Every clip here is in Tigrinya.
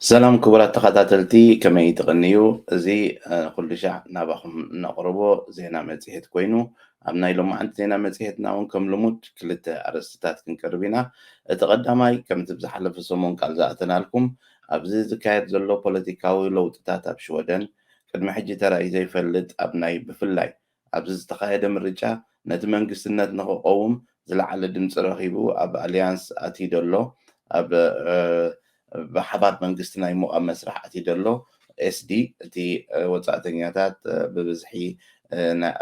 ሰላም ክቡራት ተኸታተልቲ፣ ከመይ ትቕንዩ? እዚ ኩሉ ሻዕ ናባኹም እነቕርቦ ዜና መጽሔት ኮይኑ፣ ኣብ ናይ ሎማዓንቲ ዜና መጽሔትና እውን ከም ልሙድ ክልተ ኣርእስትታት ክንቅርብ ኢና። እቲ ቀዳማይ፣ ከምቲ ብዝሓለፈ ሰሙን ቃል ዝኣተናልኩም፣ ኣብዚ ዝካየድ ዘሎ ፖለቲካዊ ለውጥታት ኣብ ሽወደን ቅድሚ ሕጂ ተራእዩ ዘይፈልጥ፣ ኣብ ናይ ብፍላይ ኣብዚ ዝተኻየደ ምርጫ ነቲ መንግስትነት ንኽቀውም ዝለዓለ ድምፂ ረኺቡ ኣብ ኣልያንስ ኣትዩ ዘሎ፣ ኣብ ብሓባር መንግስቲ ናይ ምቋም መስርሕ ኣትዩ ዘሎ ኤስዲ፣ እቲ ወፃእተኛታት ብብዝሒ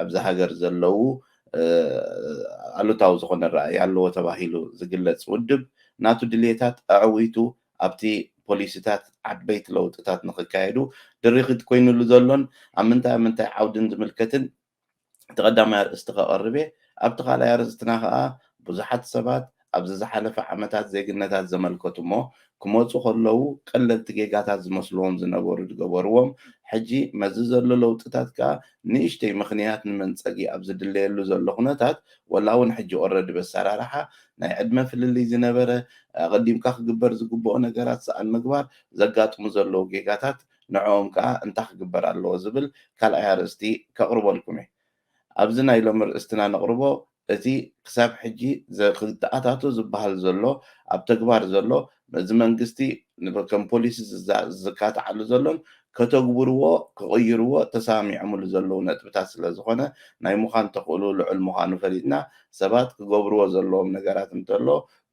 ኣብዛ ሃገር ዘለዉ ኣሉታዊ ዝኾነ ራእይ ኣለዎ ተባሂሉ ዝግለፅ ውድብ ናቱ ድልየታት ኣዕዊቱ ኣብቲ ፖሊሲታት ዓበይቲ ለውጥታት ንኽካየዱ ድርኺት ኮይኑሉ ዘሎን ኣብ ምንታይ ኣብ ምንታይ ዓውድን ዝምልከትን እቲ ቀዳማይ ኣርእስቲ ከቐርብ እየ። ኣብቲ ካልኣይ ኣርእስትና ከዓ ብዙሓት ሰባት ኣብዚ ዝሓለፈ ዓመታት ዜግነታት ዘመልከቱ እሞ ክመፁ ከለዉ ቀለልቲ ጌጋታት ዝመስልዎም ዝነበሩ ዝገበርዎም ሕጂ መዚ ዘሎ ለውጥታት ከዓ ንእሽተይ ምኽንያት ንመንፀጊ ኣብ ዝድለየሉ ዘሎ ኩነታት ወላ እውን ሕጂ ኦረዲ በሰራርሓ ናይ ዕድመ ፍልልይ ዝነበረ ኣቐዲምካ ክግበር ዝግብኦ ነገራት ሰኣን ምግባር ዘጋጥሙ ዘለዉ ጌጋታት ንዕኦም ከዓ እንታይ ክግበር ኣለዎ ዝብል ካልኣይ ኣርእስቲ ከቕርበልኩም እየ። ኣብዚ ናይ ሎሚ ርእስትና ነቕርቦ እቲ ክሳብ ሕጂ ዘ- ክተኣታቶ ዝበሃል ዘሎ ኣብ ተግባር ዘሎ እዚ መንግስቲ ንብ- ከም ፖሊሲ ዝዛ- ዝካትዓሉ ዘሎን ከተግብርዎ ክቕይርዎ ተሰማሚዖምሉ ዘለዉ ነጥብታት ስለ ዝኾነ ናይ ምዃን ተኽእሎ ልዑል ምዃኑ ፈሊጥና ሰባት ክገብርዎ ዘለዎም ነገራት እንተሎ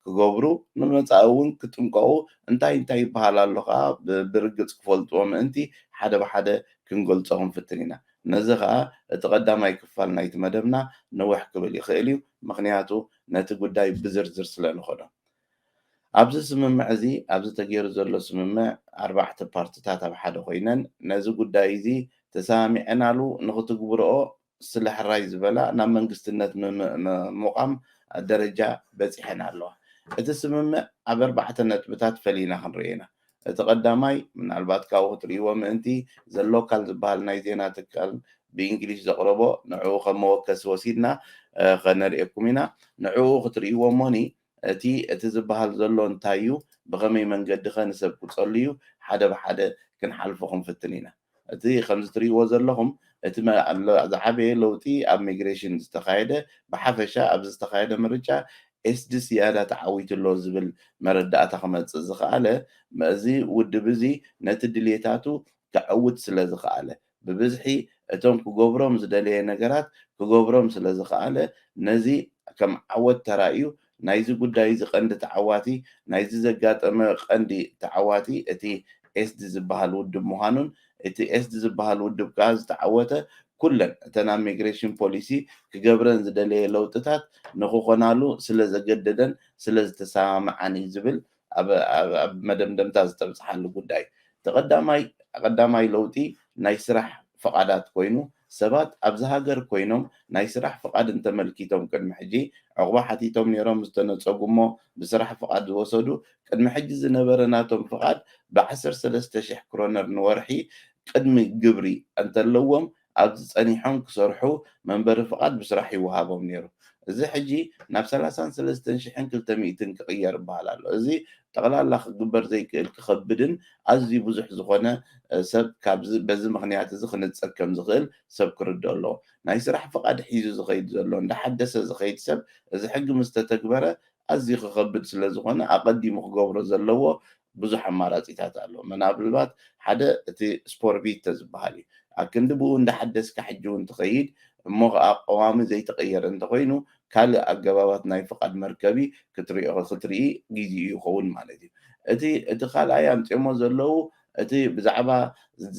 ክገብሩ ንመጻኢ እውን ክጥንቀቑ እንታይ እንታይ ይበሃል ኣሎ ከዓ ብ- ብርግጽ ክፈልጥዎ ምእንቲ ሓደ ብሓደ ክንገልጾ ክንፍትን ኢና። ነዚ ከዓ እቲ ቀዳማይ ክፋል ናይቲ መደብና ንውሕ ክብል ይኽእል እዩ፣ ምኽንያቱ ነቲ ጉዳይ ብዝርዝር ስለ ንኸዶ። ኣብዚ ስምምዕ እዚ ኣብዚ ተገይሩ ዘሎ ስምምዕ ኣርባዕተ ፓርትታት ኣብ ሓደ ኮይነን ነዚ ጉዳይ እዚ ተሰማሚዐናሉ ንኽትግብርኦ ስለ ሕራይ ዝበላ ናብ መንግስትነት ምም- ም- ምቋም ደረጃ በፂሐን ኣለዋ። እቲ ስምምዕ ኣብ ኣርባዕተ ነጥብታት ፈሊና ክንርኢ ኢና። እቲ ቀዳማይ ምናልባት ካብኡ ክትርእይዎ ምእንቲ ዘ ሎካል ዝበሃል ናይ ዜና ትካል ብእንግሊሽ ዘቕረቦ ንዕኡ ከም መወከሲ ወሲድና እ፣ ከነርእየኩም ኢና። ንዕኡ ክትርእይዎ እሞኒ እቲ እቲ ዝበሃል ዘሎ እንታይ እዩ፣ ብኸመይ መንገዲ ኸ ንሰብ ክጸሉ እዩ፣ ሓደ ብሓደ ክንሓልፎ ክንፍትን ኢና። እቲ ከምዚ ትርእይዎ ዘለኹም እቲ መ- ለ- ዝዓበየ ለውጢ ኣብ ሚግሬሽን ዝተኻየደ ብሓፈሻ ኣብዚ ዝተኻየደ ምርጫ ኤስዲ ዝያዳ ተዓዊቱ ኣሎ ዝብል መረዳእታ ክመፅእ ዝኸኣለ እዚ ውድብ እዚ ነቲ ድሌታቱ ከዕውት ስለ ዝኸኣለ ብብዝሒ እቶም ክገብሮም ዝደለየ ነገራት ክገብሮም ስለ ዝኸኣለ ነዚ ከም ዓወት ተራእዩ ናይዚ ጉዳይ እዚ ቀንዲ ተዓዋቲ ናይዚ ዘጋጠመ ቀንዲ ተዓዋቲ እቲ ኤስዲ ዝበሃል ውድብ ምዃኑን እቲ ኤስዲ ዝበሃል ውድብ ከዓ ዝተዓወተ ኩለን እተን ኣብ ሚግሬሽን ፖሊሲ ክገብረን ዝደለየ ለውጥታት ንክኾናሉ ስለ ዘገደደን ስለ ዝተሰማምዓን እዩ ዝብል ኣብ ኣብ- ኣብ መደምደምታ ዝተብፅሓሉ ጉዳይ ተቐዳማይ ቀዳማይ ለውጢ ናይ ስራሕ ፈቓዳት ኮይኑ ሰባት ኣብዚ ሃገር ኮይኖም ናይ ስራሕ ፍቓድ እንተመልኪቶም ቅድሚ ሕጂ ዕቑባ ሓቲቶም ነይሮም ዝተነፀጉ እሞ ብስራሕ ፍቓድ ዝወሰዱ ቅድሚ ሕጂ ዝነበረ ናቶም ፍቓድ ብ ዓሰርተ ሰለስተ ሽሕ ክሮነር ንወርሒ ቅድሚ ግብሪ እንተለዎም ኣብዚ ፀኒሖም ክሰርሑ መንበሪ ፍቓድ ብስራሕ ይወሃቦም ነይሩ። እዚ ሕጂ ናብ ሰላሳን ሰለስተን ሽሕን ክልተ ሚእትን ክቕየር ይበሃል ኣሎ። እዚ ጠቕላላ ክግበር ዘይክእል ክኸብድን ኣዝዩ ብዙሕ ዝኾነ ሰብ ካብዚ በዚ ምኽንያት እዚ ክንፀግ ከም ዝኽእል ሰብ ክርድኦ ኣለዎ። ናይ ስራሕ ፍቓድ ሒዙ ዝኸይድ ዘሎ እንዳሓደሰ ዝኸይድ ሰብ እዚ ሕጊ ምስ ተተግበረ ኣዝዩ ክኸብድ ስለ ዝኾነ ኣቐዲሙ ክገብሮ ዘለዎ ብዙሕ ኣማራፂታት ኣሎ። ምናልባት ሓደ እቲ ስፖርቢት ተዝበሃል እዩ። ኣክንዲ ብኡ እንዳሓደስካ ሕጂ እውን ትኸይድ እሞ ከዓ ቀዋሚ ዘይተቐየረ እንተኮይኑ ካልእ ኣገባባት ናይ ፍቓድ መርከቢ ክትሪኦ ክትርኢ ግዜኡ ይኸውን ማለት እዩ። እቲ እቲ ካልኣይ ኣምፅኦሞ ዘለዉ እቲ ብዛዕባ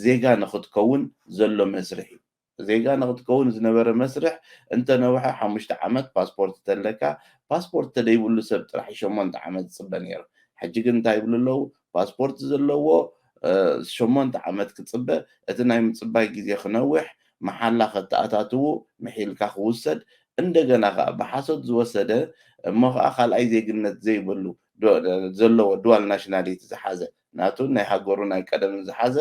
ዜጋ ንክትከውን ዘሎ መስርሕ እዩ። ዜጋ ንክትከውን ዝነበረ መስርሕ እንተነውሐ ሓሙሽተ ዓመት ፓስፖርት ተለካ ፓስፖርት ተደይብሉ ሰብ ጥራሕ ሸሞንተ ዓመት ዝፅበ ነይሩ። ሕጂ ግን እንታይ ይብሉ ኣለዉ? ፓስፖርት ዘለዎ ሸሞንተ ዓመት ክፅበ እቲ ናይ ምፅባይ ግዜ ክነውሕ መሓላ ከተኣታትዉ ምሒልካ ክውሰድ እንደገና ከዓ ብሓሶት ዝወሰደ እሞ ከዓ ካልኣይ ዜግነት ዘይብሉ ዘለዎ ዱዋል ናሽናሊቲ ዝሓዘ ናቱ ናይ ሃገሩ ናይ ቀደምን ዝሓዘ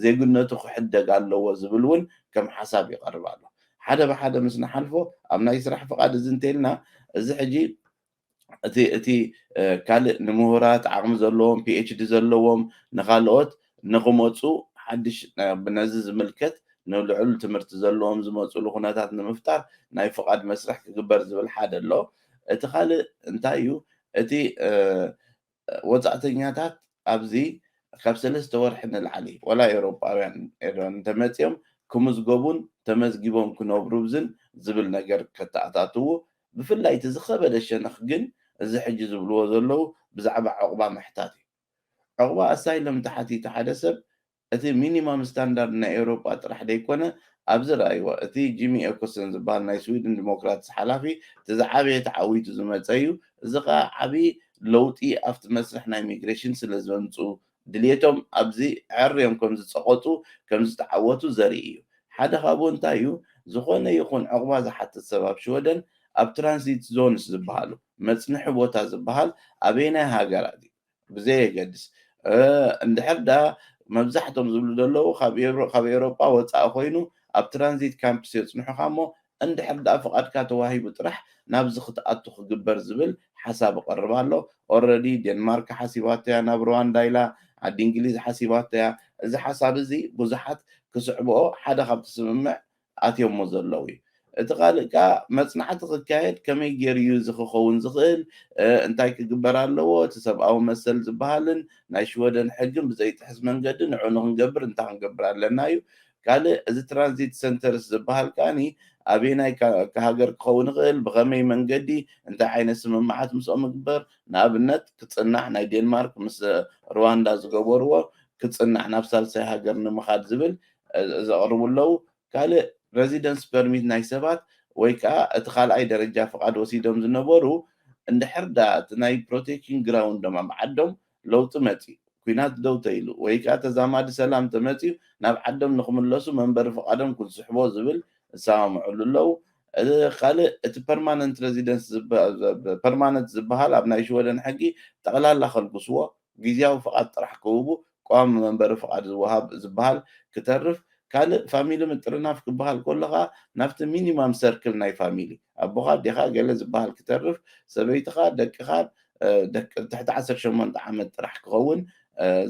ዜግነቱ ክሕደግ ኣለዎ ዝብል እውን ከም ሓሳብ ይቐርብ ኣሎ። ሓደ ብሓደ ምስ ንሓልፎ ኣብ ናይ ስራሕ ፍቓድ እዚ እንተልና እዚ ሕጂ እቲ እቲ ካልእ ንምሁራት ዓቕሚ ዘለዎም፣ ፒኤችዲ ዘለዎም፣ ንኻልኦት ንኽመፁ ሓድሽ ነዚ ዝምልከት ንልዑል ትምህርቲ ዘለዎም ዝመፅሉ ኩነታት ንምፍጣር ናይ ፍቓድ መስርሕ ክግበር ዝብል ሓደ ኣሎ። እቲ ካልእ እንታይ እዩ? እቲ ወፃእተኛታት ኣብዚ ካብ ሰለስተ ወርሒ ንላዕሊ ወላ ኤውሮጳውያን እንተመፅኦም ክምዝገቡን ተመዝጊቦም ክነብሩ ብዝን ዝብል ነገር ከተኣታትዉ፣ ብፍላይ እቲ ዝኸበደ ሸነኽ ግን እዚ ሕጂ ዝብልዎ ዘለዉ ብዛዕባ ዕቑባ ምሕታት እዩ። ዕቑባ ኣሳይለም ተሓቲቱ ሓደ ሰብ እቲ ሚኒማም ስታንዳርድ ናይ ኤውሮጳ ጥራሕ ደይኮነ ኣብዚ ረኣይዎ። እቲ ጂሚ ኤኮሰን ዝበሃል ናይ ስዊድን ዲሞክራትስ ሓላፊ እቲ ዝዓበየ ተዓዊቱ ዝመፀ እዩ። እዚ ከዓ ዓብዪ ለውጢ ኣብቲ መስርሕ ናይ ሚግሬሽን ስለ ዘምፅኡ ድልየቶም ኣብዚ ዕር እዮም ከም ዝፀቐጡ ከም ዝተዓወቱ ዘርኢ እዩ። ሓደ ካብኡ እንታይ እዩ? ዝኾነ ይኹን ዕቑባ ዝሓትት ሰብ ኣብ ሽወደን ኣብ ትራንዚት ዞንስ ዝበሃሉ መፅንሒ ቦታ ዝበሃል ኣበየናይ ሃገራት እዩ ብዘየገድስ እንድሕር ዳ መብዛሕቶም ዝብሉ ዘለዉ ካብ ኤውሮጳ ወፃኢ ኮይኑ ኣብ ትራንዚት ካምፕስ የፅንሑኻ እሞ እንድሕር ዳ ፍቓድካ ተዋሂቡ ጥራሕ ናብዚ ክትኣቱ ክግበር ዝብል ሓሳብ እቐርብ ኣሎ። ኦረዲ ዴንማርክ ሓሲባቶ እያ፣ ናብ ሩዋንዳ ኢላ ዓዲ እንግሊዝ ሓሲባቶ እያ። እዚ ሓሳብ እዚ ብዙሓት ክስዕብኦ ሓደ ካብቲ ስምምዕ ኣትዮሞ ዘለዉ እዩ። እቲ ካልእ ከዓ መፅናዕቲ ክካየድ ከመይ ገይሩ እዩ እዚ ክኸውን ዝኽእል፣ እንታይ ክግበር ኣለዎ፣ እቲ ሰብኣዊ መሰል ዝበሃልን ናይ ሽወደን ሕግን ብዘይጥሕስ መንገዲ ንዑ ንክንገብር እንታይ ክንገብር ኣለና እዩ። ካልእ እዚ ትራንዚት ሰንተርስ ዝበሃል ከዓኒ ኣበየናይ ሃገር ክኸውን ይኽእል፣ ብኸመይ መንገዲ፣ እንታይ ዓይነት ስምምዓት ምስኦም ምግበር፣ ንኣብነት ክፅናዕ ናይ ዴንማርክ ምስ ሩዋንዳ ዝገበርዎ ክፅናዕ ናብ ሳልሳይ ሃገር ንምኻድ ዝብል ዘቕርቡ ኣለዉ። ካልእ ሬዚደንስ ፐርሚት ናይ ሰባት ወይ ከዓ እቲ ካልኣይ ደረጃ ፍቓድ ወሲዶም ዝነበሩ እንድሕር ዳ እቲ ናይ ፕሮቴክሽን ግራውንዶም ኣብ ዓዶም ለውጢ መፂኡ፣ ኲናት ደው ተይሉ ወይ ከዓ ተዛማዲ ሰላም ተመፂኡ ናብ ዓዶም ንክምለሱ መንበሪ ፍቓዶም ክንስሕቦ ዝብል እሰማምዐሉ ኣለዉ። ካልእ እቲ ፐርማነንት ሬዚደንስ ፐርማነንት ዝበሃል ኣብ ናይ ሽወደን ሕጊ ጠቕላላ ከልግስዎ ግዝያዊ ፍቓድ ጥራሕ ክህቡ ቀዋሚ መንበሪ ፍቓድ ዝወሃብ ዝበሃል ክተርፍ ካልእ ፋሚሊ ምጥርናፍ ክበሃል ከሎ ከዓ ናብቲ ሚኒማም ሰርክል ናይ ፋሚሊ ኣቦኻ ኣዴኻ ገለ ዝበሃል ክተርፍ ሰበይትኻ ደቅኻ ትሕቲ ዓሰርተ ሸሞንተ ዓመት ጥራሕ ክኸውን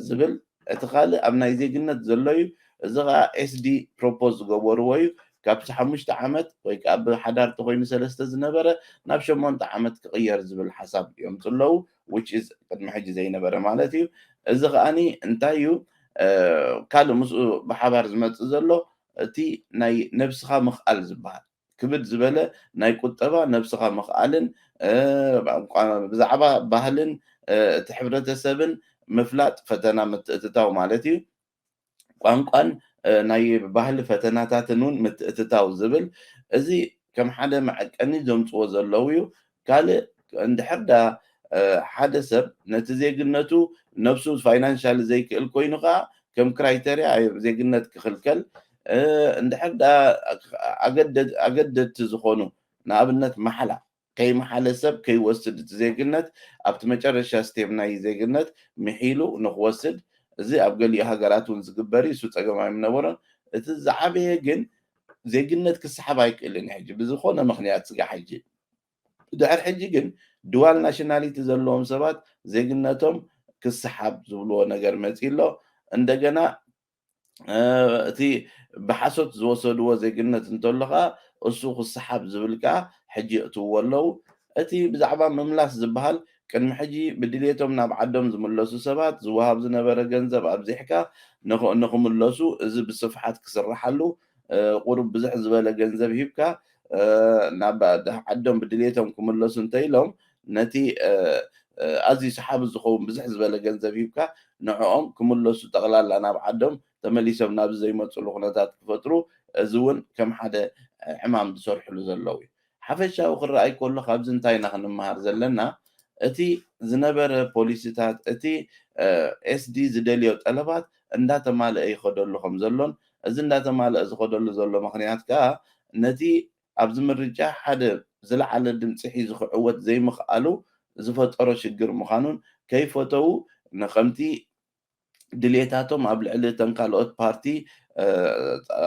ዝብል እቲ ካልእ ኣብ ናይ ዜግነት ዘሎ እዩ። እዚ ከዓ ኤስዲ ፕሮፖዝ ዝገበርዎ እዩ። ካብቲ ሓሙሽተ ዓመት ወይ ከዓ ብሓዳር ተኮይኑ ሰለስተ ዝነበረ ናብ ሸሞንተ ዓመት ክቕየር ዝብል ሓሳብ እዮም ኣለዉ። Which is ቅድሚ ሕጂ ዘይነበረ ማለት እዩ። እዚ ከዓኒ እንታይ እዩ ካልእ ምስኡ ብሓባር ዝመፅእ ዘሎ እቲ ናይ ነብስኻ ምኽኣል ዝበሃል ክብድ ዝበለ ናይ ቁጠባ ነብስኻ ምኽኣልን ብዛዕባ ባህልን እቲ ሕብረተሰብን ምፍላጥ ፈተና ምትእትታው ማለት እዩ። ቋንቋን ናይ ባህሊ ፈተናታትን እውን ምትእትታው ዝብል እዚ ከም ሓደ መዐቀኒ ዘምፅዎ ዘለዉ እዩ። ካልእ እንድሕር ዳ ሓደ ሰብ ነቲ ዜግነቱ ነብሱ ፋይናንሻል ዘይክእል ኮይኑ ከዓ ከም ክራይተርያ ዜግነት ክኽልከል እንድሕር ዳ ኣገደድቲ ዝኾኑ ንኣብነት ማሕላ ከይመሓለ ሰብ ከይወስድ እቲ ዜግነት ኣብቲ መጨረሻ ስቴፕ ናይ ዜግነት ምሒሉ ንክወስድ እዚ ኣብ ገሊኡ ሃገራት እውን ዝግበር እዩ። እሱ ፀገም ኣይምነበሮን። እቲ ዝዓበየ ግን ዜግነት ክሰሓብ ኣይክእልን ሕጂ ብዝኾነ ምክንያት ስጋ ሕጂ ድሕር ሕጂ ግን ድዋል ናሽናሊቲ ዘለዎም ሰባት ዜግነቶም ክሰሓብ ዝብልዎ ነገር መፂ ኣሎ። እንደገና እቲ ብሓሶት ዝወሰድዎ ዜግነት እንተሎ ከዓ እሱ ክሰሓብ ዝብል ከዓ ሕጂ የእትውዎ ኣለዉ። እቲ ብዛዕባ ምምላስ ዝበሃል ቅድሚ ሕጂ ብድልየቶም ናብ ዓዶም ዝምለሱ ሰባት ዝወሃብ ዝነበረ ገንዘብ ኣብዚሕካ ንኽምለሱ እዚ ብስፍሓት ክስርሓሉ ቁሩብ ብዝሕ ዝበለ ገንዘብ ሂብካ ናብ ዓዶም ብድልየቶም ክምለሱ እንተኢሎም ነቲ ኣዝዩ ሰሓቢ ዝኸውን ብዝሕ ዝበለ ገንዘብ ሂብካ ንዕኦም ክምለሱ ጠቕላላ ናብ ዓዶም ተመሊሶም ናብዚ ዘይመፅሉ ኩነታት ክፈጥሩ እዚ እውን ከም ሓደ ዕማም ዝሰርሕሉ ዘለዉ እዩ። ሓፈሻዊ ክረኣይ ከሎ ካብዚ እንታይ ኢና ክንመሃር ዘለና? እቲ ዝነበረ ፖሊሲታት እቲ ኤስዲ ዝደልዮ ጠለባት እንዳተማልአ ይኸደሉ ከም ዘሎን እዚ እንዳተማልአ ዝኸደሉ ዘሎ ምክንያት ከዓ ነቲ ኣብዚ ምርጫ ሓደ ዝለዓለ ድምፂ ሒዙ ክዕወት ዘይምኽኣሉ ዝፈጠሮ ሽግር ምዃኑን ከይፈተዉ ንከምቲ ድሌታቶም ኣብ ልዕሊ እተን ካልኦት ፓርቲ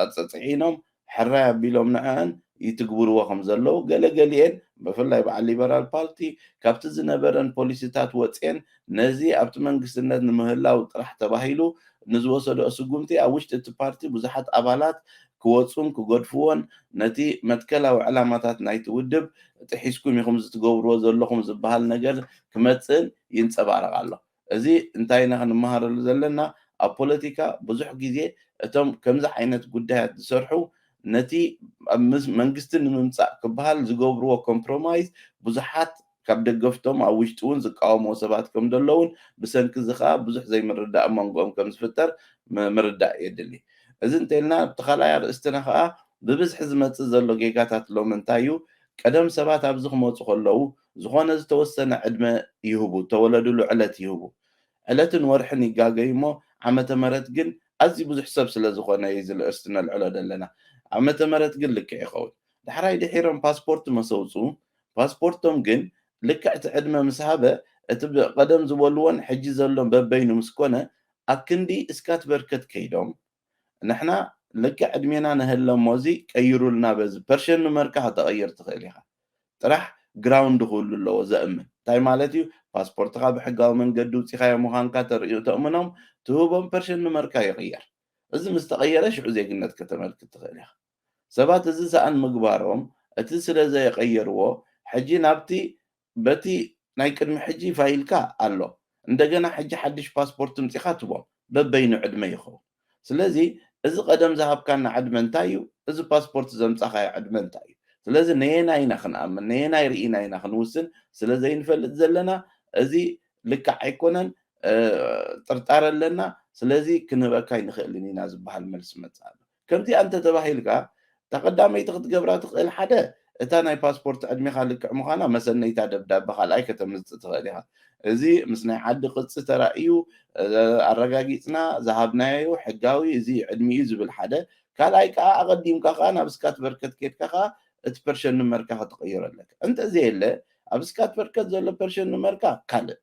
ኣፀፅዒኖም ሕራይ ኣቢሎም ንዕአን ይትግብርዎ ከም ዘለዉ፣ ገለገሊኤን ብፍላይ በዓል ሊበራል ፓርቲ ካብቲ ዝነበረን ፖሊሲታት ወፅኤን ነዚ ኣብቲ መንግስትነት ንምህላው ጥራሕ ተባሂሉ ንዝወሰደኦ ስጉምቲ ኣብ ውሽጢ እቲ ፓርቲ ብዙሓት ኣባላት ክወፁን ክገድፍዎን ነቲ መትከላዊ ዕላማታት ናይቲ ውድብ ጥሒስኩም ኢኹም ዝትገብርዎ ዘለኹም ዝበሃል ነገር ክመፅእን ይንፀባረቕ ኣሎ። እዚ እንታይ ኢና ክንመሃረሉ ዘለና? ኣብ ፖለቲካ ብዙሕ ግዜ እቶም ከምዚ ዓይነት ጉዳያት ዝሰርሑ ነቲ ኣብ ምስ- መንግስቲ ንምምፃእ ክበሃል ዝገብርዎ ኮምፕሮማይዝ ብዙሓት ካብ ደገፍቶም ኣብ ውሽጢ እውን ዝቃወምዎ ሰባት ከም ዘለውን ብሰንኪ እዚ ከዓ ብዙሕ ዘይምርዳእ ኣብ መንጎኦም ከም ዝፍጠር ም- ምርዳእ የድሊ። እዚ እንተኢልና ኣብቲ ካልኣይ ኣርእስትና ከዓ ብብዝሒ ዝመፅእ ዘሎ ጌጋታት ሎም እንታይ እዩ? ቀደም ሰባት ኣብዚ ክመፁ ከለዉ ዝኾነ ዝተወሰነ ዕድመ ይህቡ፣ ተወለድሉ ዕለት ይህቡ። ዕለትን ወርሕን ይጋገዩ እሞ ዓመተ ምህረት ግን ኣዝዩ ብዙሕ ሰብ ስለ ዝኾነ እዩ እዚ ኣርእስቲ ነልዕሎ ዘለና። ዓመተ ምህረት ግን ልክዕ ይኸውን። ዳሕራይ ድሒሮም ፓስፖርት መሰውፁ፣ ፓስፖርቶም ግን ልክዕ እቲ ዕድመ ምስ ሃበ እቲ ቀደም ዝበልዎን ሕጂ ዘሎን በበይኑ ምስ ኮነ ኣክንዲ እስካት በርከት ከይዶም ንሕና ልክዕ ዕድሜና ንህለ እሞ እዚ ቀይሩልና በዚ ፐርሸን ንመርካ ከተቐይር ትኽእል ኢኻ። ጥራሕ ግራውንድ ክህሉ ኣለዎ ዘእምን። እንታይ ማለት እዩ? ፓስፖርትኻ ብሕጋዊ መንገዲ ውፂኻዮ ምዃንካ ተርእዩ ተእምኖም ትህቦም ፐርሸን ንመርካ ይቕየር። እዚ ምስ ተቐየረ ሽዑ ዜግነት ከተመልክት ትኽእል ኢኻ። ሰባት እዚ ሰኣን ምግባሮም እቲ ስለ ዘየቐየርዎ ሕጂ ናብቲ በቲ ናይ ቅድሚ ሕጂ ፋይልካ ኣሎ እንደገና ሕጂ ሓድሽ ፓስፖርት ምፂኻ ትቦም በበይኑ ዕድመ ይኸውን። ስለዚ እዚ ቀደም ዝሃብካና ዕድመ እንታይ እዩ? እዚ ፓስፖርት ዘምፃኻዮ ዕድመ እንታይ እዩ? ስለዚ ነየናይ ኢና ክንኣምን ነየናይ ርኢና ኢና ክንውስን ስለ ዘይንፈልጥ ዘለና እዚ ልክዕ ኣይኮነን። ጥርጣረ ኣለና። ስለዚ ክንህበካ ኣይንኽእልን ኢና ዝበሃል መልሲ መፅእ ኣሎ። ከምዚኣ እንተተባሂልካ እታ ቀዳመይቲ ክትገብራ ትኽእል ሓደ እታ ናይ ፓስፖርት ዕድሜኻ ልክዕ ምዃና መሰነይታ ደብዳበ ካልኣይ ከተምፅእ ትኽእል ኢኻ። እዚ ምስ ናይ ዓዲ ቅፂ ተራእዩ ኣረጋጊፅና ዝሃብናዮ ሕጋዊ እዚ ዕድሚኡ ዝብል ሓደ ካልኣይ ከዓ ኣቐዲምካ ከዓ ናብ ስካት በርከት ኬድካ ከዓ እቲ ፐርሸን ንመርካ ክትቕይሮ ኣለካ። እንተዘየለ ኣብ ስካት በርከት ዘሎ ፐርሸን ንመርካ ካልእ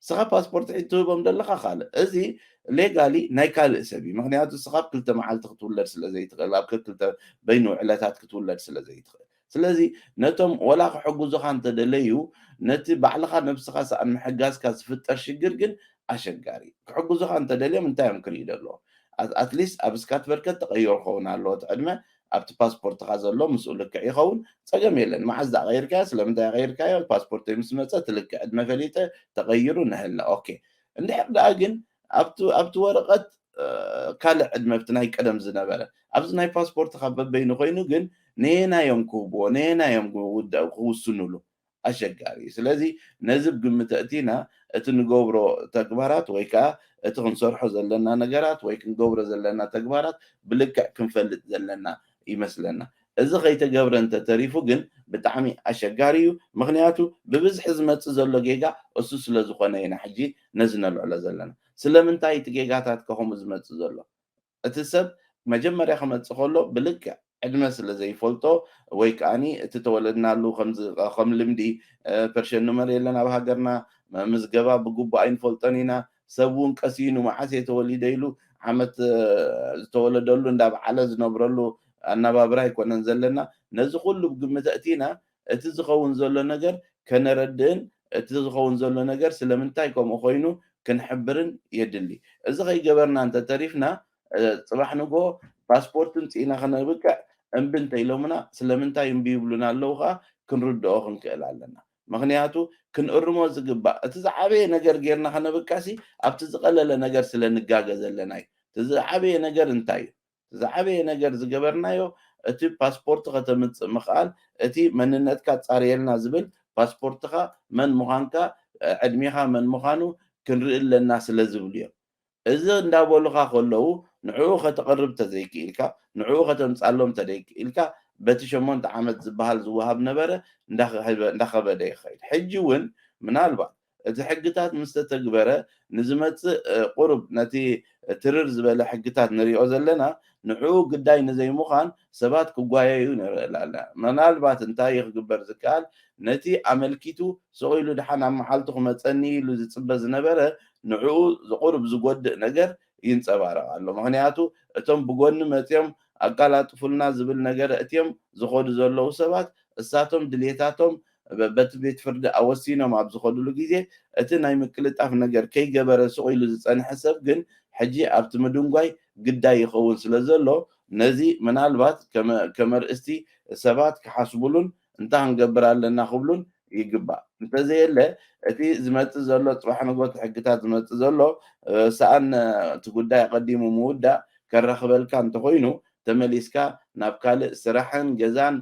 ስኻ ፓስፖርት ሒዝ ትህቦም ዘለኻ ካልእ እዚ ሌጋሊ ናይ ካልእ ሰብ እዩ። ምክንያቱ ስኻ ኣብ ክልተ መዓልቲ ክትውለድ ስለ ዘይትኽእል ኣብ ክልተ በይኑ ዕለታት ክትውለድ ስለ ዘይትኽእል ስለዚ ነቶም ወላ ክሕግዙኻ እንተደለዩ ነቲ ባዕልኻ ነብስኻ ሰኣን ምሕጋዝካ ዝፍጠር ሽግር ግን ኣሸጋሪ ክሕግዙኻ እንተደልዮም እንታይ እዮም ክርኢ ዘለዎ ኣትሊስት ኣብ ስካት በርከት ተቐይሮ ክኸውን ኣለዎ እቲ ዕድመ ኣብቲ ፓስፖርትኻ ዘሎ ምስኡ ልክዕ ይኸውን ፀገም የለን መዓዝ ዳ ቀይርካዮ ስለምንታይ ቀይርካዮ ፓስፖርተይ ምስ መፀ ትልክዕ ዕድመ ፈሊጠ ተቐይሩ ንህለ ኦኬ እንድሕር ደኣ ግን ኣብቲ ወረቐት ካልእ ዕድመ ኣብቲ ናይ ቀደም ዝነበረ ኣብዚ ናይ ፓስፖርትኻ በበይኑ ኮይኑ ግን ነየናዮም ክህብዎ ነየናዮም ክውስኑሉ ኣሸጋሪ እዩ ስለዚ ነዚ ብግምት ኣእቲና እቲ ንገብሮ ተግባራት ወይ ከዓ እቲ ክንሰርሖ ዘለና ነገራት ወይ ክንገብሮ ዘለና ተግባራት ብልክዕ ክንፈልጥ ዘለና ይመስለና እዚ ከይተገብረ እንተተሪፉ ግን ብጣዕሚ ኣሸጋሪ እዩ ምክንያቱ ብብዝሒ ዝመፅእ ዘሎ ጌጋ እሱ ስለዝኾነ ኢና ሕጂ ነዚ ነልዕሎ ዘለና ስለምንታይ እቲ ጌጋታት ከኸምኡ ዝመፅእ ዘሎ እቲ ሰብ መጀመርያ ክመፅእ ከሎ ብልክዕ ዕድመ ስለ ዘይፈልጦ ወይ ከዓኒ እቲ ተወለድናሉ ከም ልምዲ ፐርሸን ንመር የለን ኣብ ሃገርና ምዝገባ ብግቡእ ኣይንፈልጦን ኢና ሰብ እውን ቀሲኑ መዓስ እየ ተወሊደ ኢሉ ዓመት ዝተወለደሉ እንዳበዓለ ዝነብረሉ ኣነባብራ ኣይኮነን ዘለና ነዚ ኩሉ ብግምት ኣእቲና እቲ ዝኸውን ዘሎ ነገር ከነረድእን እቲ ዝኸውን ዘሎ ነገር ስለምንታይ ከምኡ ኮይኑ ክንሕብርን የድሊ እዚ ከይገበርና እንተተሪፍና ፅባሕ ንግሆ ፓስፖርት ምፅኢና ከነብቅዕ እምቢ እንተኢሎምና ስለምንታይ እምቢ ይብሉና ኣለዉ ከዓ ክንርድኦ ክንክእል ኣለና ምክንያቱ ክንእርሞ ዝግባእ እቲ ዝዓበየ ነገር ጌርና ከነብቃሲ ኣብቲ ዝቀለለ ነገር ስለ ንጋገ ዘለና እዩ እቲ ዝዓበየ ነገር እንታይ እዩ ዝዓበየ ነገር ዝገበርናዮ እቲ ፓስፖርት ከተምፅእ ምኽኣል እቲ መንነትካ ፃርየልና ዝብል ፓስፖርትካ መን ምዃንካ ዕድሜኻ መን ምዃኑ ክንርኢ ኣለና ስለ ዝብሉ እዮም እዚ እንዳበሉኻ ከለዉ ንዕኡ ከተቕርብ ተዘይክኢልካ ንዕኡ ከተምፃሎም ተደይክኢልካ በቲ ሸሞንተ ዓመት ዝበሃል ዝወሃብ ነበረ እንዳኸበደ ይኸይድ ሕጂ እውን ምናልባት እቲ ሕግታት ምስ ተተግበረ ንዝመፅእ ቁሩብ ነቲ ትርር ዝበለ ሕግታት ንሪኦ ዘለና ንዕኡ ግዳይ ንዘይምዃን ሰባት ክጓየዩ ንርኢ ኣለና። ምናልባት እንታይ እዩ ክግበር ዝከኣል ነቲ ኣመልኪቱ ስቕ ኢሉ ደሓን ኣብ መዓልቱ ክመፀኒ ኢሉ ዝፅበ ዝነበረ ንዕኡ ቁሩብ ዝጎድእ ነገር ይንፀባረቕ ኣሎ። ምኽንያቱ እቶም ብጎኒ መፂኦም ኣቃላጥፉልና ዝብል ነገር እትዮም ዝኸዱ ዘለዉ ሰባት እሳቶም ድሌታቶም በቲ ቤት ፍርዲ ኣወሲኖም ኣብ ዝኸዱሉ ግዜ እቲ ናይ ምቅልጣፍ ነገር ከይገበረ ስቕ ኢሉ ዝጸንሐ ሰብ ግን ሕጂ ኣብቲ ምድንጓይ ግዳይ ይኸውን ስለ ዘሎ ነዚ ምናልባት ከመርእስቲ ሰባት ክሓስቡሉን እንታይ ክንገብር ኣለና ክብሉን ይግባእ። እንተዘየለ እቲ ዝመፅእ ዘሎ ፅባሕ ንጎት ሕግታት ዝመፅእ ዘሎ ሰኣን እቲ ጉዳይ ኣቐዲሙ ምውዳእ ከራኽበልካ እንተኾይኑ ተመሊስካ ናብ ካልእ ስራሕን ገዛን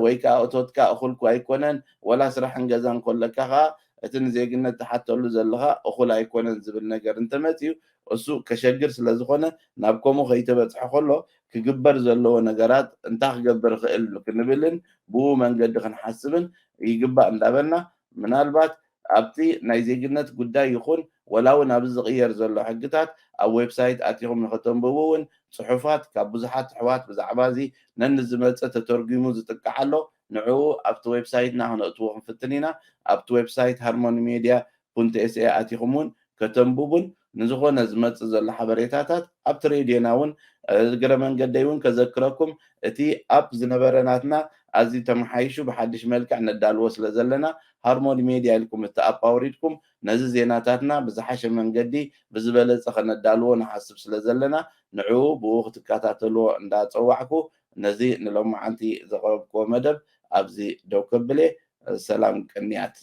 ወይ ከዓ እቶትካ እኹል እኳ ኣይኮነን ወላ ስራሕን ገዛን ኮለካ ከዓ እቲ ንዜግነት ትሓተሉ ዘለኻ እኹል ኣይኮነን ዝብል ነገር እንተመፅዩ እሱ ከሸግር ስለ ዝኾነ ናብ ከምኡ ከይተበፅሐ ከሎ ክግበር ዘለዎ ነገራት እንታይ ክገብር ይኽእል ክንብልን ብኡ መንገዲ ክንሓስብን ይግባእ እንዳበልና ምናልባት ኣብቲ ናይ ዜግነት ጉዳይ ይኹን ወላ እውን ኣብዚ ዝቕየር ዘሎ ሕግታት ኣብ ዌብሳይት ኣቲኹም ንኸተንብቡ እውን ፅሑፋት ካብ ብዙሓት ኣሕዋት ብዛዕባ እዚ ነንዝመፀ ተተርጒሙ ዝጥቀዓ ኣሎ ንዕኡ ኣብቲ ዌብሳይትና ክነእትዎ ክንፍትን ኢና ኣብቲ ዌብሳይት ሃርሞኒ ሜድያ ፑንት ኤስኤ ኣቲኹም እውን ከተንብቡን ንዝኾነ ዝመፅእ ዘሎ ሓበሬታታት ኣብቲ ሬድዮና እውን እግረ መንገደይ እውን ከዘክረኩም እቲ ኣፕ ዝነበረ ናትና ኣዝዩ ተመሓይሹ ብሓድሽ መልክዕ ነዳልዎ ስለ ዘለና ሃርሞኒ ሜድያ ኢልኩም እቲ ኣፕ ኣውሪድኩም ነዚ ዜናታትና ብዝሓሸ መንገዲ ብዝበለፀ ከነዳልዎ ንሓስብ ስለ ዘለና ንዕኡ ብኡ ክትከታተልዎ እንዳፀዋዕኩ ነዚ ንሎማዓንቲ ዘቕረብክዎ መደብ ኣብዚ ደው ከብል እየ ሰላም ቅንያት